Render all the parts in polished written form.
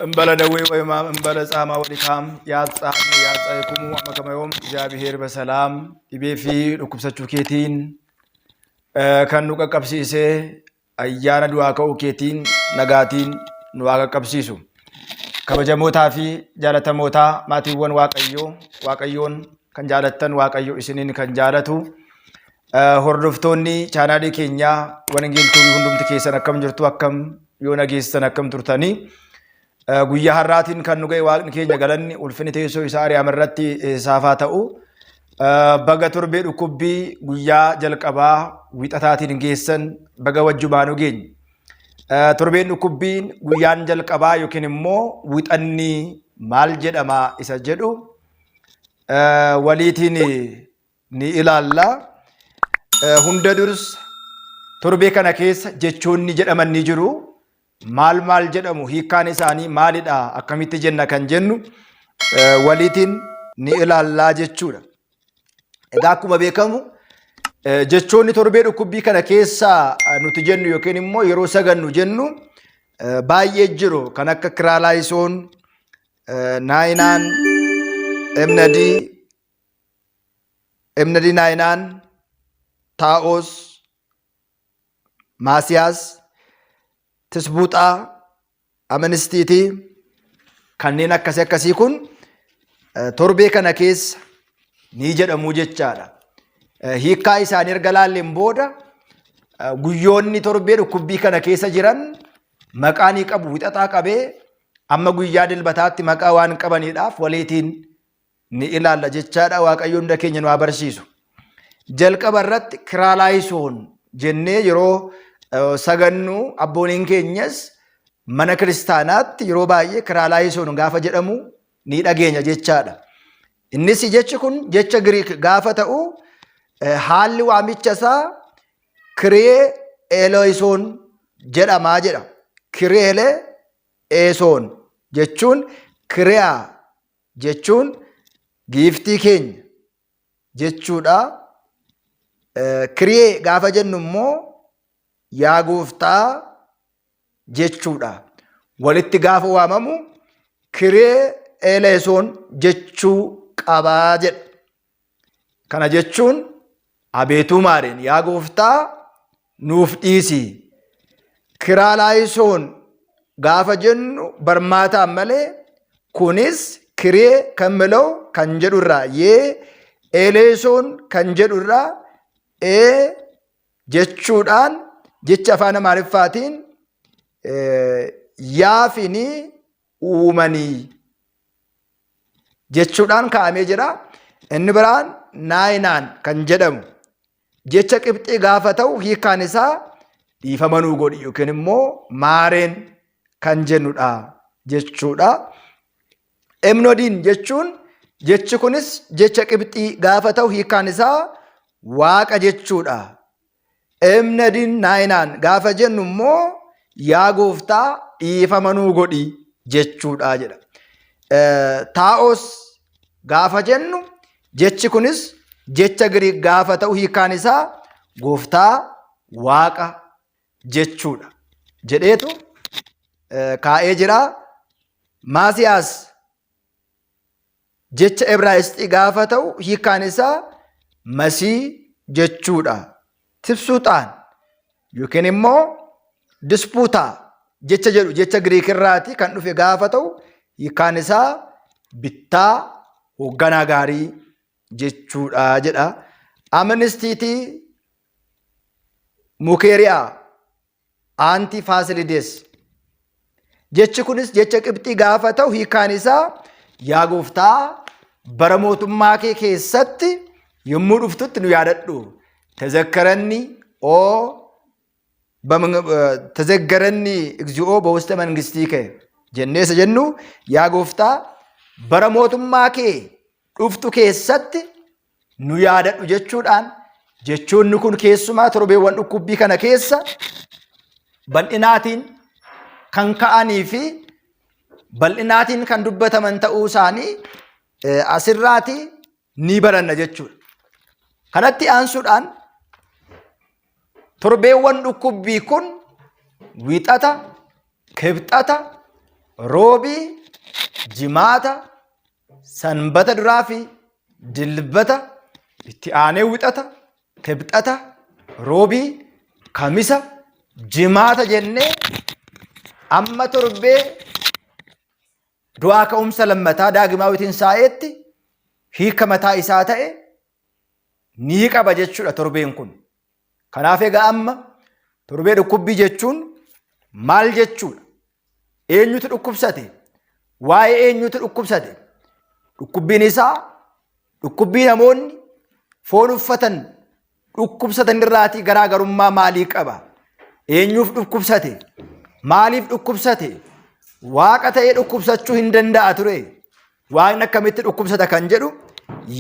እንበለ ደዌ ወሕማም እንበለ ጻማ ወድካም ያብጽሐነ ያብጽሕክሙ አመ ከመ ዮም እግዚአብሔር በሰላም dhibee fi dhukkubsachuu keetiin kan nu qaqqabsiise ayyaana du'aa ka'uu keetiin nagaatiin nu haa qaqqabsiisu. Kabajamootaa fi jaalatamootaa maatiiwwan Waaqayyoo, Waaqayyoon kan jaalattan Waaqayyo isiniin kan jaalatu hordoftoonni chaanaalii keenyaa Wangeeltuubii hundumti keessan akkam jirtu, akkam yoo nageessan, akkam turtanii? Guyyaa har'aatiin kan nu ga'e Waaqni keenya galanni ulfinni teessoo isaa ari'ama irratti saafaa ta'u. Baga torbee dhukkubbii guyyaa jalqabaa wixataatiin geessan, baga wajjumaanuu geenye. Torbeen dhukkubbiin guyyaan jalqabaa yookiin immoo wixanni maal jedhama isa jedhu waliitiin ni ilaalla. Hunda dursa torbee kana keessa jechoonni jedhaman ni jiru. Maal maal jedhamu, hiikkaan isaanii maalidha, akkamitti jenna kan jennu waliitiin ni ilaallaa jechuudha. Egaa akkuma beekamu jechoonni torbee dhukkubbii kana keessa nuti jennu yookiin immoo yeroo sagannu jennu baay'ee jiru, kan akka kiraalaayisoon, naayinaan, emnadii, emnadii naayinaan, taa'os, Maasiyaas, Tisbuuxaa, Amanistiitii, kanneen akkasii akkasii kun torbee kana keessa ni jedhamu jechaadha. Hiikkaa isaanii erga laalleen booda guyyoonni torbee dhukkubbii kana keessa jiran maqaa ni qabu. Wixataa qabee amma guyyaa dilbataatti maqaa waan qabaniidhaaf waliitiin ni ilaalla jechaadha. Waaqayyo hunda keenya nu haa barsiisu. Jalqaba irratti kiraalaayisoon jennee yeroo sagannu abbooliin keenyas mana kiristaanaatti yeroo baay'ee kiraalaayisoon gaafa jedhamu ni dhageenya jechaadha. Innis jechi kun jecha Giriik gaafa ta'u haalli waamicha isaa kiree eeloyisoon jedhamaa jedha. Kireelee eesoon jechuun kiriyaa jechuun giiftii keenya jechuudha. Kiriyee gaafa jennu immoo yaa gooftaa jechuudha. Walitti gaafa waamamu kiriyee eleesoon jechuu qabaa jedha. Kana jechuun abeetuu maareen, yaa gooftaa nuuf dhiisi. Kiraalaayisoon gaafa jennu barmaataan malee kunis kiree kan milau kan jedhurraa yee eleesoon kan jedhurraa ee jechuudhaan jecha afaan Amaariffaatiin yaafinii uumanii jechuudhaan kaa'amee jira. Inni biraan naayinaan kan jedhamu jecha qibxii gaafa ta'u hiikkaan isaa dhiifama nuu godhi yookiin immoo maareen kan jennudha jechuudha. Emnodiin jechuun jechi kunis jecha qibxii gaafa ta'u hiikkaan isaa waaqa jechuudha. Emnadiin naayinaan gaafa jennu immoo yaa gooftaa dhiifama nuu godhi jechuudha jedha. Taa'os gaafa jennu jechi kunis jecha Giriik gaafa ta'u hiikkaan isaa gooftaa waaqa jechuudha jedheetu kaa'ee jira. Maasiyaas jecha Ibraayisxii gaafa ta'u hiikkaan isaa Masii jechuudha. Tibsuuxaan yookiin immoo dispuutaa jecha jedhu jecha Giriik irraati kan dhufe gaafa ta'u hiikkaan isaa bittaa hoogganaa gaarii jechuudha jedha. Amnistiitii Mukeeriyaa Aantii Faasilides. Jechi kunis jecha Qibxii gaafa ta'u hiikaan isaa yaa gooftaa bara mootummaa kee keessatti yommuu dhuftutti nu yaadadhu. Tezekkaranni oo tezekkaranni እግዚኦ በውስተ መንግሥቲከ jennee isa jennu yaa gooftaa bara mootummaa kee dhuftu keessatti nu yaadadhu jechuudhaan jechoonni kun keessumaa torbeewwan dhukkubbii kana keessa bal'inaatiin kan ka'anii fi bal'inaatiin kan dubbataman ta'uu isaanii asirraati ni baranna jechuudha. Kanatti aansuudhaan torbeewwan dhukkubbii kun Wixata, Kibxata, Roobii, Jimaata, Sanbata duraa fi Dilbata, itti aanee Wixata, Kibxata, Roobii, Kamisa, Jimaata jennee amma torbee du'aa ka'umsa lammataa Daagimaawii Tinsaa'eetti hiika mataa isaa ta'e ni qaba jechuudha torbeen kun. Kanaaf egaa amma torbee dhukkubbii jechuun maal jechuudha? Eenyutu dhukkubsate? Waa'ee eenyutu dhukkubsate? Dhukkubbiin isaa dhukkubbii namoonni foon uffatan dhukkubsatan irraatii garaagarummaa maalii qaba? Eenyuuf dhukkubsate? Maaliif dhukkubsate? Waaqa ta'ee dhukkubsachuu hin danda'a ture. Waaqni akkamitti dhukkubsata kan jedhu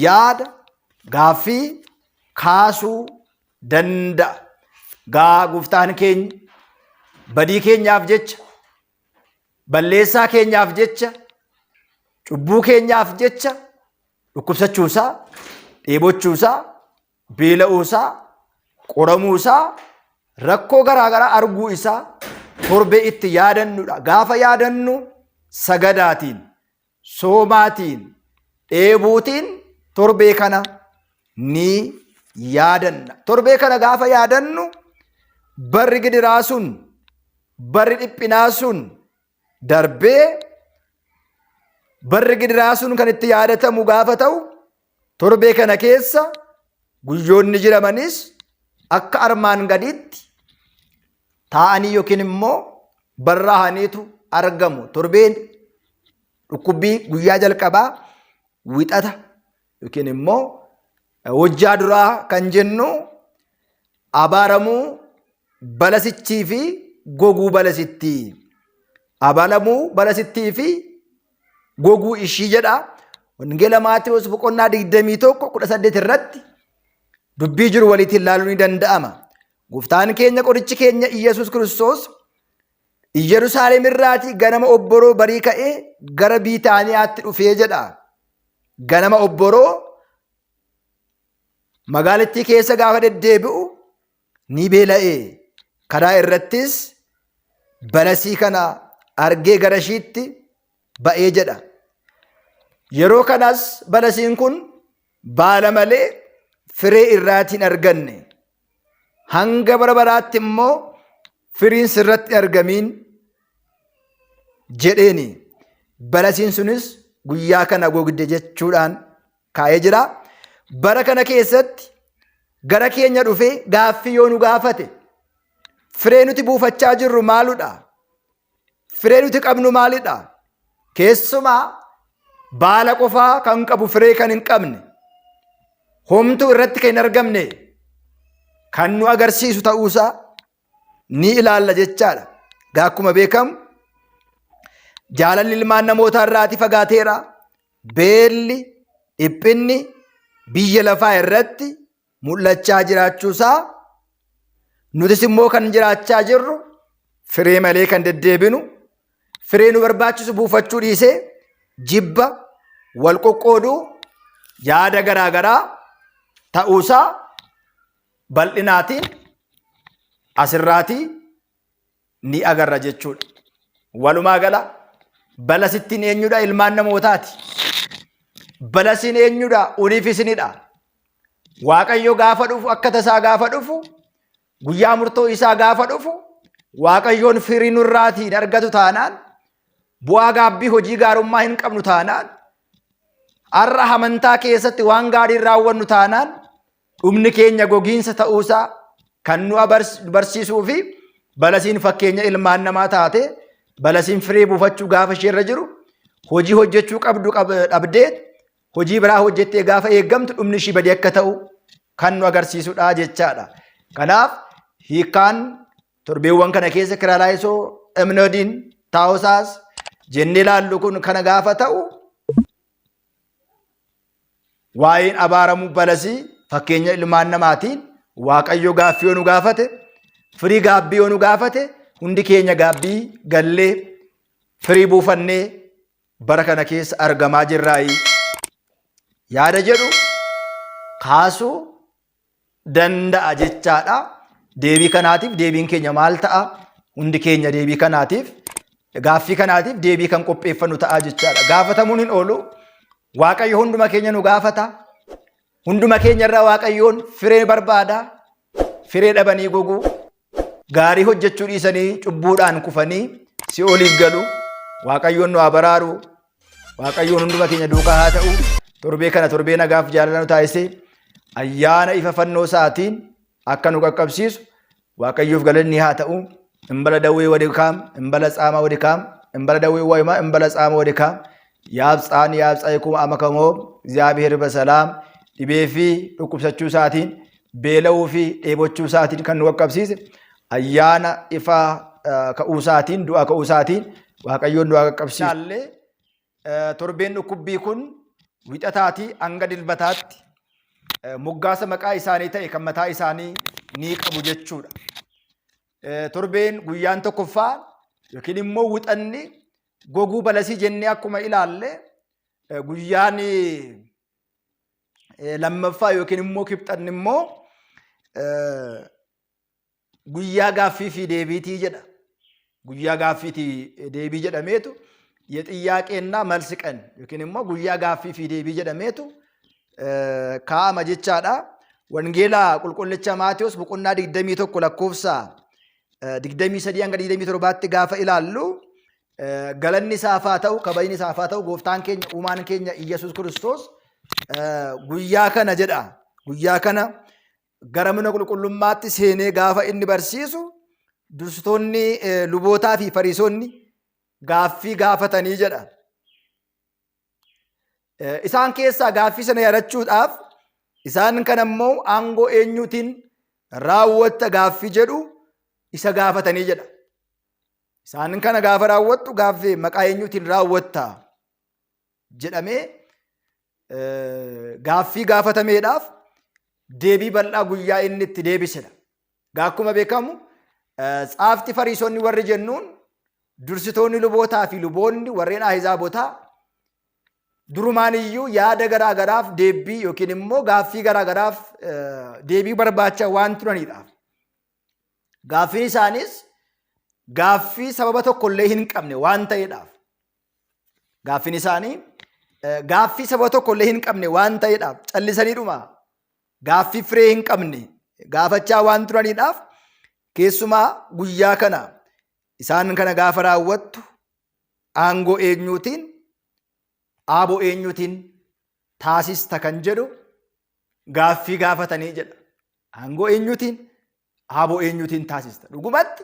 yaada gaaffii kaasuu danda'a. Gaa gooftaan keenya badii keenyaaf jecha, balleessaa keenyaaf jecha, cubbuu keenyaaf jecha dhukkubsachuusaa, dheebochuusaa, beela'uusaa, qoramuusaa, rakkoo garaagaraa arguu isaa torbee itti yaadannudha. Gaafa yaadannu sagadaatiin, soomaatiin, dheebuutiin torbee kana ni yaadanna. Torbee kana gaafa yaadannu barri gidiraa sun, barri dhiphinaa sun darbee barri gidiraa sun kan itti yaadatamu gaafa ta'u torbee kana keessa guyyoonni jiramanis akka armaan gadiitti taa'anii yookiin immoo barraa'aniitu argamu. Torbeen dhukkubbii guyyaa jalqabaa Wixata yookiin immoo hojjaa duraa kan jennu abaaramuu balasichii fi goguu balasittii. Abaaramuu balasittii fi goguu ishii jedha. Wangeela Maatewos boqonnaa 21 18 irratti dubbii jiru walitti ilaaluun ni danda'ama. Gooftaan keenya qorichi keenya Iyyasuus Kiristoos Iyyerusaalem irraatii ganama obboroo barii ka'ee gara Biitaaniyaatti dhufee jedha. Ganama obboroo magaalattii keessa gaafa deddeebi'u ni beela'e. Karaa irrattis balasii kana argee gara ishiitti ba'ee jedha. Yeroo kanas balasiin kun baala malee firee irraatii hin arganne. Hanga bara baraatti immoo firiin sirratti hin argamiin jedheeni. Balasiin sunis guyyaa kana gogde jechuudhaan kaa'ee jira. Bara kana keessatti gara keenya dhufee gaaffii yoo nu gaafate firee nuti buufachaa jirru maaludha? Firee nuti qabnu maalidha? Keessumaa baala qofaa kan qabu firee kan hin qabne homtuu irratti kan hin argamne kan nu agarsiisu ta'uusaa ni ilaalla jechaadha. Gaa akkuma beekamu jaalalli ilmaan namootaa irraatii fagaateera. Beelli, dhiphinni biyya lafaa irratti mul'achaa jiraachuusaa nutis immoo kan jiraachaa jirru firee malee kan deddeebinu firee nu barbaachisu buufachuu dhiisee jibba wal qoqqooduu yaada garaagaraa ta'uusaa bal'inaatiin asirraatii ni agarra jechuudha. Walumaa gala balasittiin eenyudha? Ilmaan namootaati. Balasiin eenyudha? Uniif isinidha. Waaqayyo gaafa dhufu akka tasaa gaafa dhufu guyyaa murtoo isaa gaafa dhufu Waaqayyoon firii nurraatiin argatu taanaan bu'aa gaabbii hojii gaarummaa hin qabnu taanaan har'a amantaa keessatti waan gaarii raawwannu taanaan dhumni keenya gogiinsa ta'uusaa kan nu barsiisuu fi balasiin fakkeenya ilmaan namaa taate balasiin firii buufachuu gaafa isheerra jiru hojii hojjechuu qabdu dhabdee hojii biraa hojjettee gaafa eeggamtu dhumni ishii badii akka ta'u kan nu agarsiisudha jechaadha. Kanaaf hiikkaan torbeewwan kana keessa kiralaayisoo emnoodiin taa'usaas jennee ilaallu kun kana gaafa ta'u Waa'een abaaramuu balasii fakkeenya ilmaan namaatiin Waaqayyo gaaffii yoo nu gaafate, firii gaabbii yoo nu gaafate, hundi keenya gaabbii gallee firii buufannee bara kana keessa argamaa jirraayi. Yaada jedhu kaasuu danda'a jechaadha. Deebii kanaatiif deebiin keenya maal ta'a? Hundi keenya deebii kanaatiif gaaffii kanaatiif deebii kan qopheeffannu ta'a jechaadha. Gaafatamuun hin oolu. Waaqayyo hunduma keenya nu gaafata. Hunduma keenya irraa Waaqayyoon firee barbaada. Firee dhabanii goguu. Gaarii hojjechuu dhiisanii cubbuudhaan kufanii si'ooliif galu. Waaqayyoon nu haa baraaru. Waaqayyoon hunduma keenya duukaa haa ta'u. Torbee kana torbee nagaaf jaalala nu taasisee ayyaana ifa fannoo isaatiin akka nu qaqqabsiisu Waaqayyoof galanni haa ta'u. Imbala dawwee wadikaam, imbala tsaama wadikaam, imbala dawwee wayima, imbala tsaama wadikaam. Yaabtsaan yaabtsa'ikum amakamoo እግዚአብሔር በሰላም dhibee fi dhukkubsachuu isaatiin beela'uu fi dheebochuu isaatiin kan nu qaqqabsiise ayyaana ifa ka'uu isaatiin du'a ka'uu isaatiin Waaqayyoon nu haa qaqqabsiisu. Ilaallee torbeen dhukkubbii kun wixataatii hanga dilbataatti moggaasa maqaa isaanii ta'e kan mataa isaanii ni qabu jechuudha. Torbeen guyyaan tokkoffaa yookiin immoo wixanni goguu balasii jennee akkuma ilaalle guyyaan lammaffaa yookiin immoo kibxanni immoo guyyaa gaaffii fi deebiitii jedha. Guyyaa gaaffiitii deebii jedhameetu የጥያቄና መልስ ቀን yookiin immoo guyyaa gaaffii fi deebii jedhameetu kaa'ama jechaadha. Wangeela qulqullicha Maatewos boqonnaa 21 lakkoofsa 23 hanga 27tti gaafa ilaallu galanni isaaf haa ta'u kabajni isaaf haa ta'u gooftaan keenya uumaan keenya Iyyasuus Kiristoos guyyaa kana jedha. Guyyaa kana gara mana qulqullummaatti seenee gaafa inni barsiisu dursitoonni lubootaa fi fariisonni gaaffii gaafatanii jedha. Isaan keessaa gaaffii sana yaadachuudhaaf isaan kana immoo aangoo eenyuutiin raawwatta gaaffii jedhu isa gaafatanii jedha. Isaan kana gaafa raawwattu gaaffii maqaa eenyuutiin raawwatta jedhamee gaaffii gaafatameedhaaf deebii bal'aa guyyaa inni itti deebisedha. Akkuma beekamu tsaafti fariisonni warri jennuun dursitoonni lubootaa fi luboonni warreen ahizaabotaa durumaan iyyuu yaada garaa garaaf deebii yookiin immoo gaaffii garaa garaaf deebii barbaacha waan turanidha. Gaaffiin isaanis gaaffii sababa tokkollee hin qabne waan ta'eedhaaf. Gaaffiin isaanii gaaffii sababa tokkollee hin qabne waan ta'eedhaaf callisaniidhuma gaaffii firee hin qabne gaafachaa waan turaniidhaaf keessumaa guyyaa kana isaan kana gaafa raawwattu aangoo eenyuutiin aaboo eenyuutiin taasista kan jedhu gaaffii gaafatanii jedha. Aangoo eenyuutiin aaboo eenyuutiin taasista. Dhugumatti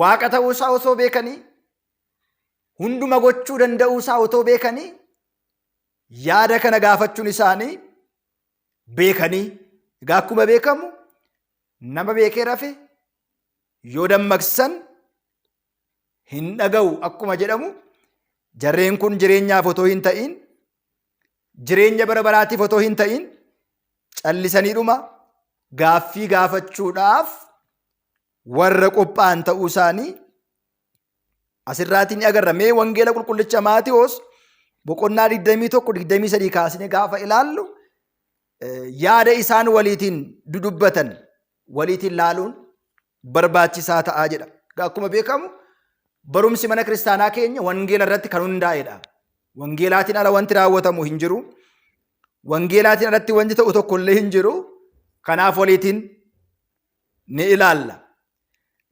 waaqa ta'uu isaa osoo beekanii hunduma gochuu danda'uu isaa otoo beekanii yaada kana gaafachuun isaanii beekanii egaa akkuma beekamu nama beekee rafe yoo dammaqsan hin dhaga'u akkuma jedhamu jarreen kun jireenyaaf otoo hin ta'in jireenya bara baraatiif otoo hin ta'in callisaniidhuma gaaffii gaafachuudhaaf warra qophaa'an ta'uu isaanii asirraatii ni agarra. Mee wangeela qulqullicha Maatiyoos boqonnaa 21 23 kaasnee gaafa ilaallu yaada isaan waliitiin dudubbatan waliitiin laaluun barbaachisaa ta'aa jedha. Akkuma beekamu barumsi mana kiristaanaa keenya wangeela irratti kan hundaa'edha. Wangeelaatiin ala wanti raawwatamu hin jiru. Wangeelaatiin alatti wanti ta'u tokko illee hin jiru. Kanaaf waliitiin ni ilaalla.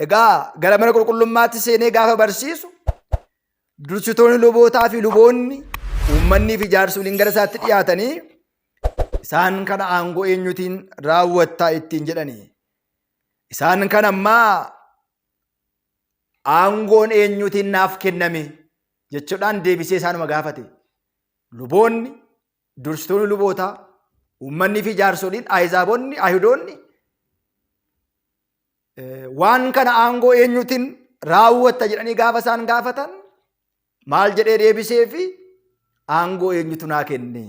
Egaa gara mana qulqullummaatti seenee gaafa barsiisu dursitoonni lubootaa fi luboonni uummannii fi jaarsoliin gara isaatti dhiyaatanii isaan kana aangoo eenyutiin raawwattaa ittiin jedhanii. Isaan kana ammaa aangoon eenyutiin naaf kenname jechuudhaan deebisee isaanuma gaafate. Luboonni, dursitoonni lubootaa, uummanni fi jaarsoliin, ahizaabonni, ayihudoonni waan kana aangoo eenyutiin raawwatta jedhanii gaafa isaan gaafatan maal jedhee deebisee fi aangoo eenyutu naa kenne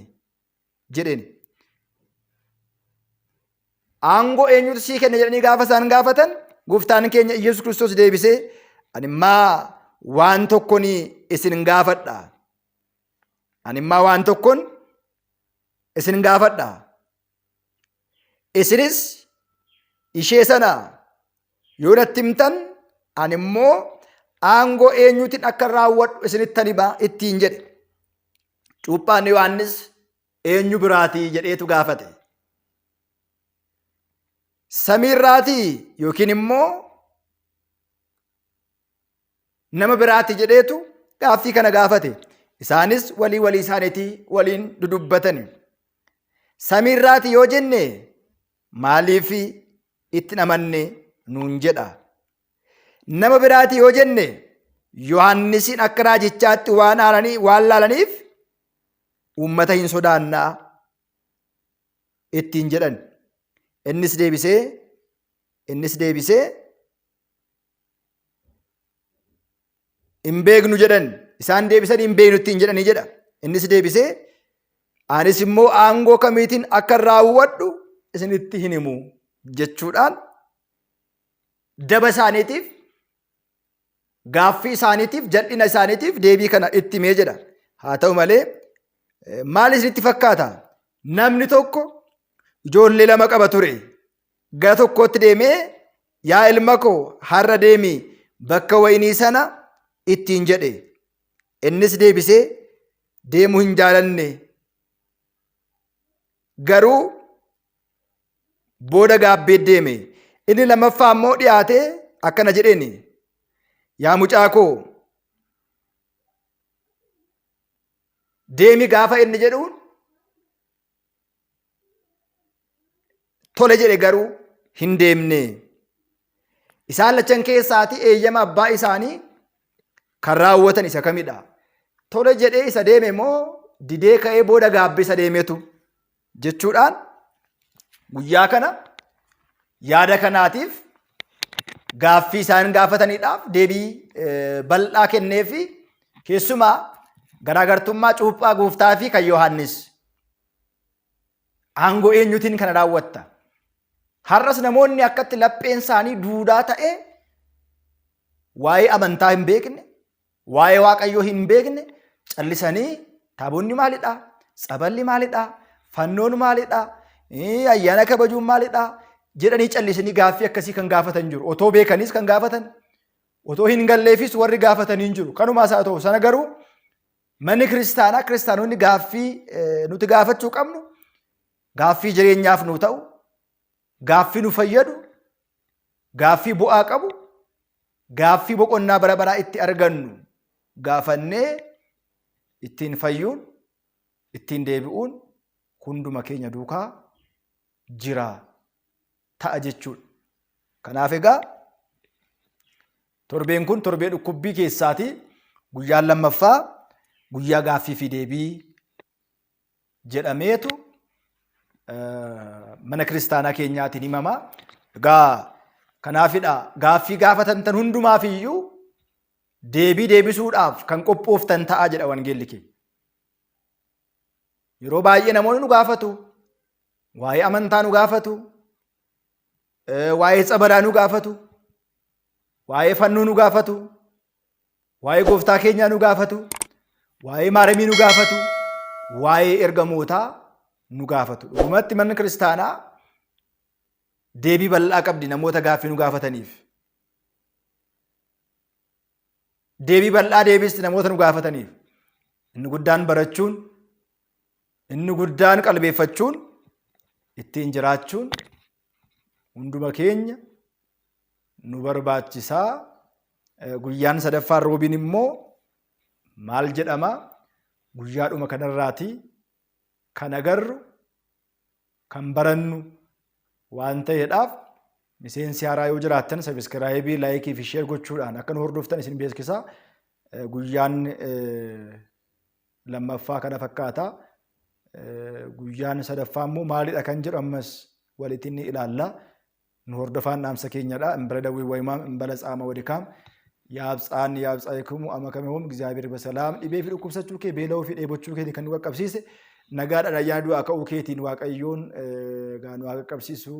jedheen. Aangoo eenyutu sii kenne jedhanii gaafa isaan gaafatan gooftaan keenya Iyyasuus Kiristoos deebisee ani immaa waan tokkon isin gaafadha. Ani immaa waan tokkon isin gaafadha. Isinis ishee sana yoo natti himtan ani immoo aangoo eenyuutiin akka raawwadhu isinittan hima ittiin jedhe. Cuuphaan Yohaannis eenyu biraatii jedheetu gaafate. Samiirraatii yookiin immoo nama biraati jedheetu gaaffii kana gaafate. Isaanis walii walii isaaniitii waliin dudubbatani. Samiirraati yoo jenne maaliif itti hin amanne nuun jedha. Nama biraati yoo jenne Yohaannisiin akka raajichaatti waan aalanii waan laalaniif uummata hin sodaannaa ittiin jedhan. Innis deebisee innis deebisee hin beeknu jedhan. Isaan deebisanii hin beeknu ittiin jedhanii jedha. Innis deebisee anis immoo aangoo kamiitiin akka raawwadhu isinitti hin himu jechuudhaan daba isaaniitiif gaaffii isaaniitiif jal'ina isaaniitiif deebii kana itti himee jedha. Haa ta'u malee maal isinitti fakkaata? Namni tokko ijoollee lama qaba ture. Gara tokkootti deemee yaa ilma koo har'a deemi bakka wayinii sana ittiin jedhe. Innis deebisee deemuu hin jaalanne. Garuu booda gaabbee deeme. Inni lammaffaa immoo dhiyaatee akkana jedheen yaa mucaa koo deemi gaafa inni jedhuun tole jedhe garuu hin deemne. Isaan lachan keessaatii eeyyama abbaa isaanii kan raawwatan isa kamidha? Tole jedhee isa deeme moo didee ka'ee booda gaabbee isa deemetu jechuudhaan guyyaa kana yaada kanaatiif gaaffii isaan gaafataniidhaaf deebii bal'aa kenneefi keessumaa garaagartummaa cuuphaa gooftaa fi kan Yohaannis aangoo eenyuutiin kana raawwatta? Har'as namoonni akkatti lapheen isaanii duudaa ta'e waa'ee amantaa hin beekne, waa'ee Waaqayyoo hin beekne callisanii taabonni maalidha? Tsaballi maalidha? Fannoon maalidha? Ayyaana kabajuun maalidha? Jedhanii callisanii gaaffii akkasii kan gaafatan jiru. Otoo beekanis kan gaafatan, otoo hin galleefis warri gaafatanii hin jiru. Kanumaas haa ta'u sana garuu manni kiristaanaa kiristaanonni gaaffii nuti gaafachuu qabnu gaaffii jireenyaaf nu ta'u, gaaffii nu fayyadu, gaaffii bu'aa qabu, gaaffii boqonnaa bara baraa itti argannu gaafannee ittiin fayyuun, ittiin deebi'uun hunduma keenya duukaa jira ta'a jechuudha. Kanaaf egaa torbeen kun torbee dhukkubbii keessaati. Guyyaan lammaffaa guyyaa gaaffii fi deebii jedhameetu mana kiristaanaa keenyaatiin himama. Egaa kanaafidha gaaffii gaafatamtan hundumaaf iyyuu deebii deebisuudhaaf kan qophooftan ta'a jedha wangeelli keenya. Yeroo baay'ee namoonni nu gaafatu, waa'ee amantaa nu gaafatu, waa'ee tsabalaa nu gaafatu, waa'ee fannoo nu gaafatu, waa'ee gooftaa keenyaa nu gaafatu, waa'ee maaramii nu gaafatu, waa'ee ergamootaa nu gaafatu. Dhugumatti manni kiristaanaa deebii bal'aa qabdi namoota gaaffii nu gaafataniif. Deebii bal'aa deebisti namoota nu gaafataniif. Inni guddaan barachuun, inni guddaan qalbeeffachuun, ittiin jiraachuun hunduma keenya nu barbaachisaa. Guyyaan sadaffaan roobiin immoo maal jedhama? Guyyaadhuma kanarraati kan agarru kan barannu waan ta'eedhaaf miseensi haaraa yoo jiraattan sabiskiraayibii, laayikii fi sheer gochuudhaan akka nu hordoftan isin beeksisa. Guyyaan lammaffaa kana fakkaata. Guyyaan sadaffaa immoo maalidha kan jedhu ammas walitti ni ilaalla. Nu hordofaan dhaamsa keenyadha. Imbala dawwii wayimaam imbala tsaama wadikaam yaabtsaan yaabtsaayikumu amakamehum እግዚአብሔር በሰላም dhibee fi dhukkubsachuu kee beela'uu fi dheebochuu keetiin kan nu qaqqabsiise nagaadhaan ayyaana du'aa ka'uu keetiin waaqayyoon gaa nu haa qaqqabsiisu.